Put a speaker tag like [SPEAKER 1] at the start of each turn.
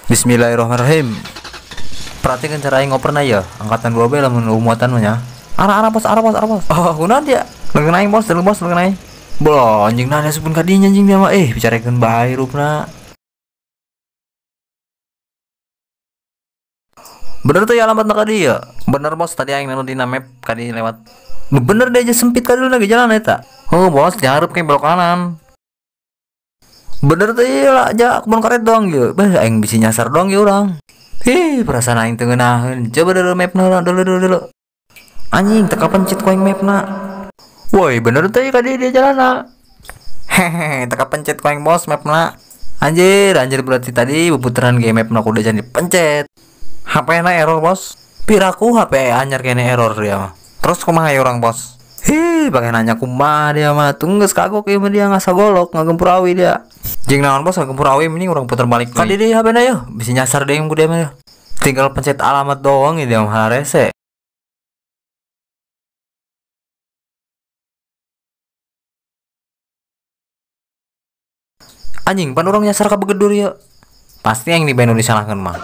[SPEAKER 1] Bismillahirrahmanirrahim. Perhatikan cara aing ngoperna ya. Angkatan 2B lamun muatan mah nya. Arah bos, arah bos, arah bos. Oh, kunaon dia? Leungeun aing bos, leungeun bos, leungeun aing. Boh, anjing nanya supun ka dinya anjing dia mah. Bicarakeun bae rupna. Bener tuh ya alamatna ka dieu? Bener bos, tadi aing nanu dina map ka dieu lewat. Bener deh aja sempit ka dieu lagi jalan eta. Oh bos, dihareup ke belok kanan. Bener tuh iya lah, aja kebun karet doang ieu. Bah, aing bisi nyasar doang ieu urang. Hih, perasaan aing teu ngeunaheun. Coba dulu mapna dulu. Anjing, teka pencet ku aing mapna. Woi, bener tuh ka dieu dia jalanna. Hehehe, teka pencet ku aing bos mapna. Anjir, anjir berarti tadi putaran ge mapna kudu jangan dipencet. HP na error bos. Piraku HP anyar kene error dia mah. Terus kumaha ya orang bos? Hi, pakai nanya kumaha dia mah. Tunggu kagok ieu mah dia ngasagolok, ngagempur awi dia. Jeung naon bos ngagempur awi mending urang puter balik. Ka di HP na yo, bisa nyasar deui ku dia mah. Tinggal pencet alamat doang dia mah harese. Anjing, pan urang nyasar ka Begedur ieu. Pasti yang di Bandung disalahkeun mah.